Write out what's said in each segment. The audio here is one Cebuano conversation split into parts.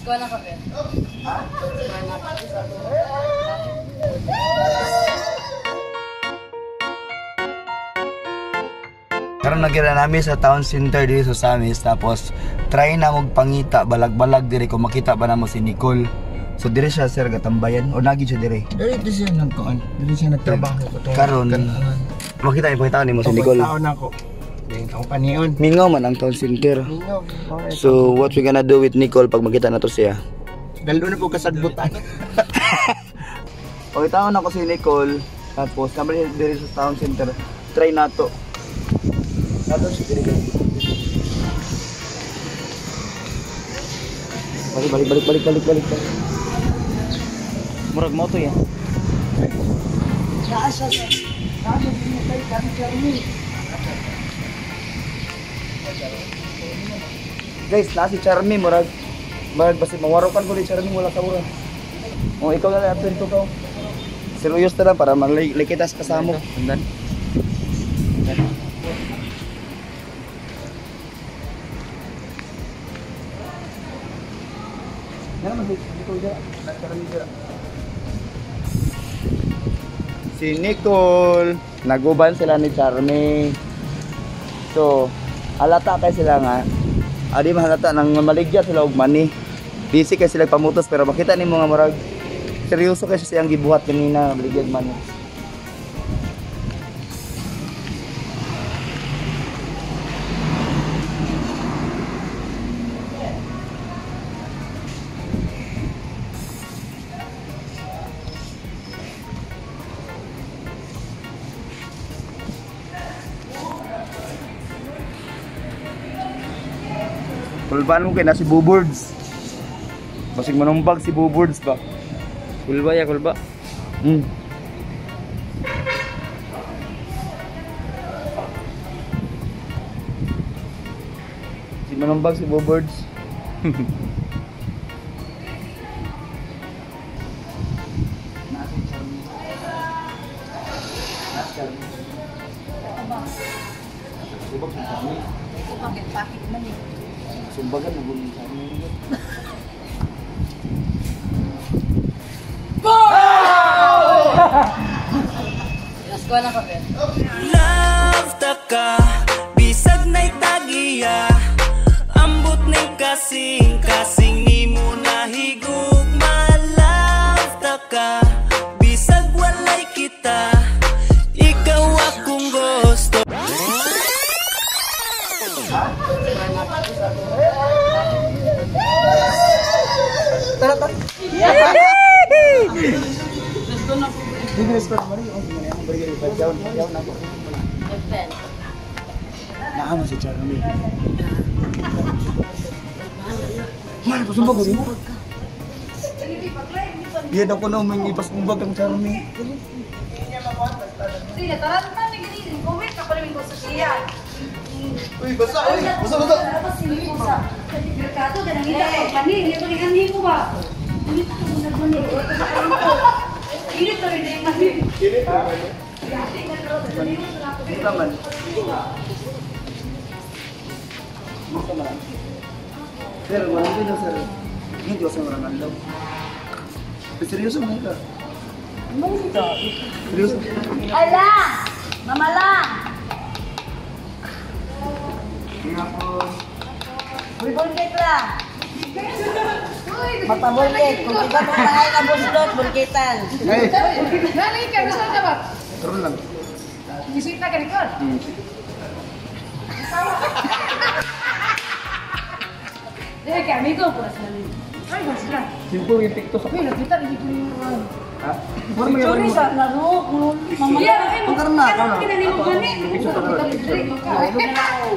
Go na ka, Ben. Karon nagira nami sa town center diri sa Ozamis, tapos try na magpangita balag-balag diri kung makita ba namo si Nicole. So diri siya sir gatambayan o nagi siya diri. Diri siya nagkuan. Diri siya nagtrabaho ko to. Karon makita ipakita nimo si Nicole. Taon ako. Dili akong panion. Mingaw man ang town center. Mingaw. So what we gonna do with Nicole pag makita na to siya? Dalo na po kasagbutan. Pakita na ko si Nicole, tapos kami diri sa town center. Try nato. Nato siya diri. Balik balik balik balik balik balik. Murag mo to ya. Naa siya sa Guys, na si Charmy murag murag basi mawarokan ko ni Charmy wala sa ura. Oh, ikaw na lang ato ko. Serious ta lang para malikitas kasamo. Sundan. Si Nicole, naguban sila ni Charmy. So, halata kay sila nga. Adi mahalata nang maligya sila og money. Busy kay sila pamutos pero makita nimo nga murag seryoso kay siya siyang gibuhat kanina maligya money. Kulbaan mo kay na si Buburds. Basig manumbag si Buburds ba? Kulba ya kulba. Si manumbag si Buburds. Pakit-pakit man eh. Sumbagan na gulong sa amin. Let's go na ka, Ben. Love ta ka, bisag na'y tagiya. Ambot ning kasing, kasing nimo nahigugma. Love ta ka, bisag walay kita. Ikaw akong gusto. Tara, tara. Let's go na po. Bibili ko naman yung pagyaw na ako. Ben. Naama si Charmy. Man, pasumbag ko mo. Diyan ako na uming ipasumbag ang Charmy. Sige, taranta ni ganito. Comment ka pala ko sa siya. Uy, basa, uy. Basa, basa. Merkado, ganang ita ko. Mani, hindi ko ni ko ba? Hindi ko nagmani. Init to rin yung mani. Init Musta man. Musta man. Sir, walang din sir. Hindi ko sa orang andaw. Seryoso man ka. Seryoso. Ala! Mamala! Uy, bulkit lang. Mapabulkit. Kung iba mo mahay ka buslot, bulkitan. Hey, Nalagi ka, gusto na ba? karon lang. Gisita ka, Nicole. Dahil kay amigo po na sila. Ay, sila. Simple yung TikTok. Uy, nakita rin ito yung Ha? Mura Sorry sa laro. Mamala. Yeah, ay, Karon na, karon na. Kinani mo gani.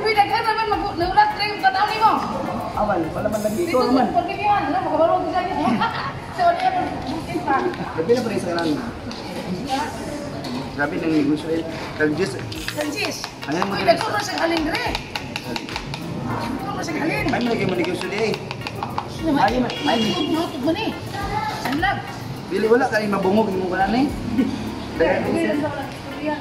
Uy, daghan naman mag-naulat rin yung tanaw nimo. Awan, wala man lagi. Dito Ikaw naman. sa pagkikihan, ano, makabaro ko sa inyo. Sa wala yan, bukit pa. Grabe na pa rin sa kanan. Grabe nang negosyo eh. Kaljis. Sanchez. Ano mo Uy, diri? daghan na sa halin dire. Daghan na sa halin. Ay, malagi mo negosyo di eh. Ay, ay, ay, man eh. Sanlag. Dili wala kay mabungog nimo wala ni. Dili lang sa wala istorya.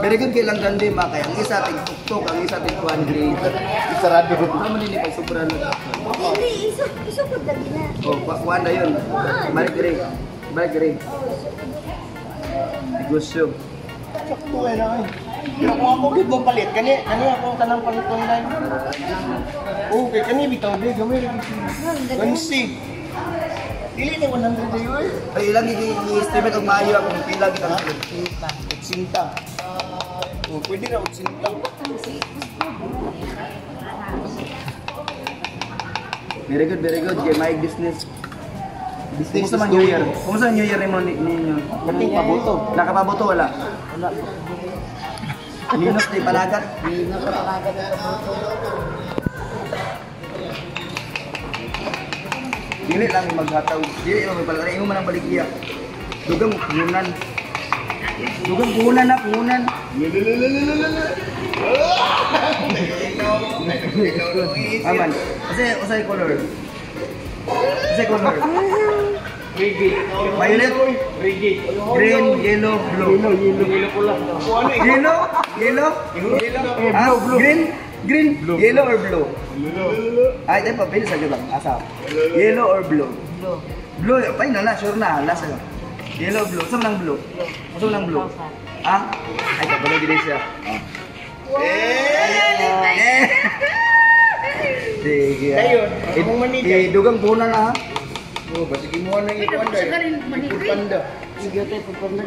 Very good kay lang gandi ma kay ang isa tig tuktok, ang isa tig 200. Isarado. Tama ni pag sobra na. Hindi, isukod lagi na. Oh, kuan na yun. Balik diri. Balik diri. Negosyo. Sakto eh na eh. Pero kung ako gid mong palit kani, kani ako tanang palit online. Okay, kani bitaw di gamay. Gansi. Dili ni 100 dayo eh. Ay ilang i-estimate og maayo akong pila gid ang 80. Oh, pwede na 80. Very good, very good. Kay my business. Kumusta man New Year? Kumusta New Year nimo ninyo? Kating pabuto. Nakapabuto wala? Wala. Minus di palagat. Minus sa palagat ng pabuto. Dili lang maghataw. Dili lang magpalagat. Imo man ang baligya. Dugang puhunan. Dugang puhunan na, puhunan. Aman. Kasi usay color. Usay color. Violet, green, yellow, blue. Yellow, yellow, yellow, green, green, yellow or blue? Ay, tayo papili sa bang asa. Yellow or blue? Blue. Blue, pa na la, sure na, last na. Yellow, blue. Saan lang blue? Saan lang blue? Ah? Ay, kabalo gid siya. Eh! Sige. Dayon, akong manigay. Eh, dugang punan na ha. Oh, basig imo na ikuan Pwede sa galing manigay. Panda. Sige tayo pagpanda.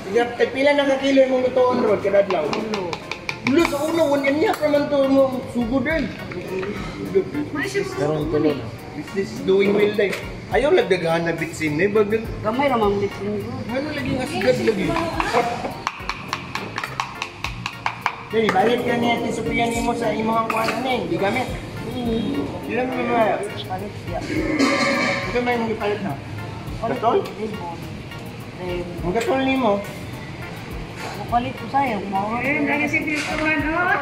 Sige, tag pila na ka kilo imong lutoon ron kada adlaw? Ulo. Ulo sa ulo, one niya pa man to mo sugod din. Karon ko. Business is doing well day. Ayaw lagdaghan na bitsin eh, bagag. Gamay ra mang bitsin ko. Ano lagi nga asgad lagi? Dili, balik ka niya, Ate Sophia nimo sa imong kuan ano eh, gigamit. Sila mo ba? Palit siya. Ito may mong ipalit na. Gatol? Then, Ang gatol nimo. palit ko sa'yo. Mawala. Ayun, lagi si Cristo man, oh.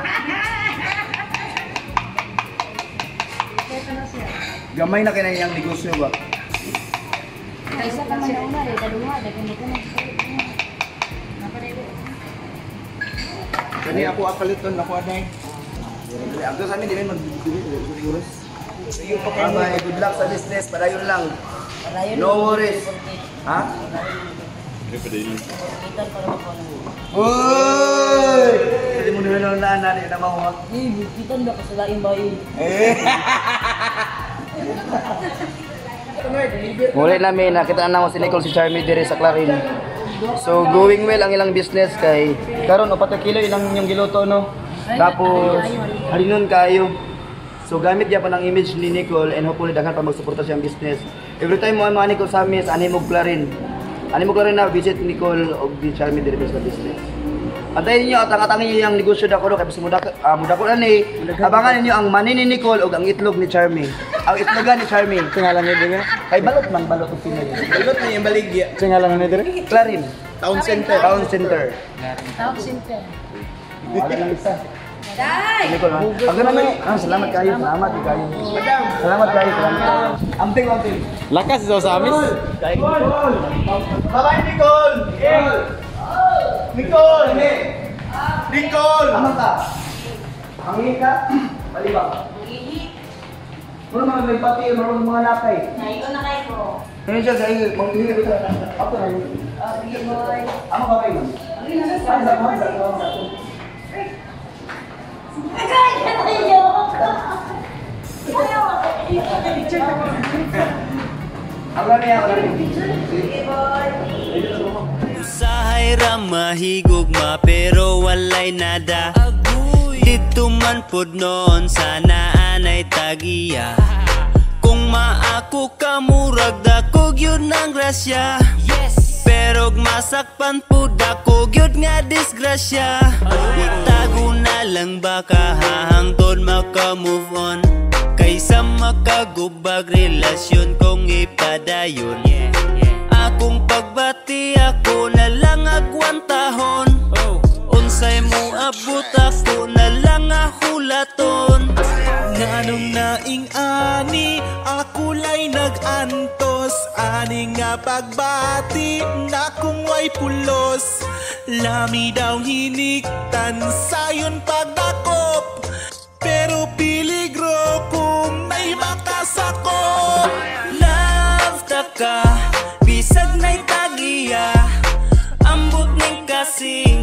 Gamay na kay na iyang negosyo ba? Isa ka man una, eh, kadunga, daghan mo na. Kani ako apaliton ako aday. Ang sa amin, di rin mag-oras. Sige pa kayo. Bye, good luck sa business. Padayon lang. Padayon. No worries. Ha? Kita para makuha. Uy! Hindi mo na na na na mahuha. Eh, bukitan ba kasi laing bayi? Muli namin, nakita na namo si Nicole si Charmy dire sa Clarin. So going well ang ilang business kay karon 4 kilo ilang inyong giluto no. Tapos halinon kayo. So gamit gyapon ang image ni Nicole and hopefully daghan pa magsuporta siyang business. Every time mo ang mga Nicole sa amin, ani mo Clarin. Ani mo Clarin na visit Nicole og di Charmy dire sa business. Antayin niyo at ang-atangin niyo yung negosyo dako ro kay bisan mudako na ni. Abangan ninyo ang mani ni Nicole ug ang itlog ni Charmy. Ang itlogan ni Charmy. Singalan niya dire? Kay balot man balot og Pinoy. Balot na yung baligya. Singalan niya dire? Clarin. Town center. Town Center. Town Center. Wala lang isa. Day! Nicole, ha? Ang ganun na Ah, salamat kayo. Salamat kayo. Madam. Salamat kayo. Salamat. Amping, amping. Lakas sa amis. Bye-bye, Nicole! Nicole! Nicole! Ano ka? Hangi ka? Balibang. Mura mga may pati, mura mga nakay. Naigo na kayo ko. Ano siya, dahil manghihi ka. Ako na yun. Oh, sige boy. Ano ka kayo? Ay, sa mga, sa mga, sa mga. Agay! Ayaw! Ayaw! Ang lami, ang lami. Sige boy. Usahay ra mahigugma pero walay nada. Dito man pud noon sana anay tagiya. Kung maako ka murag dako gyud ng grasya. Pero masakpan pud ako gyud nga disgrasya. Itago na lang baka hahangtod maka-move on. Kaysa makagubag relasyon kong ipadayon. Akong pagbati ako na lang agwantahon. Unsay mo abot ako na lang ahulaton. Nganong naing ani, ako lay nag-antos. Ani nga pagbati, na kung way pulos. Lami daw hiniktan sayon pagdakop, pero piligro kung may makasakop. Love ta ka, bisag na'y tagiya. Ambot ning kasing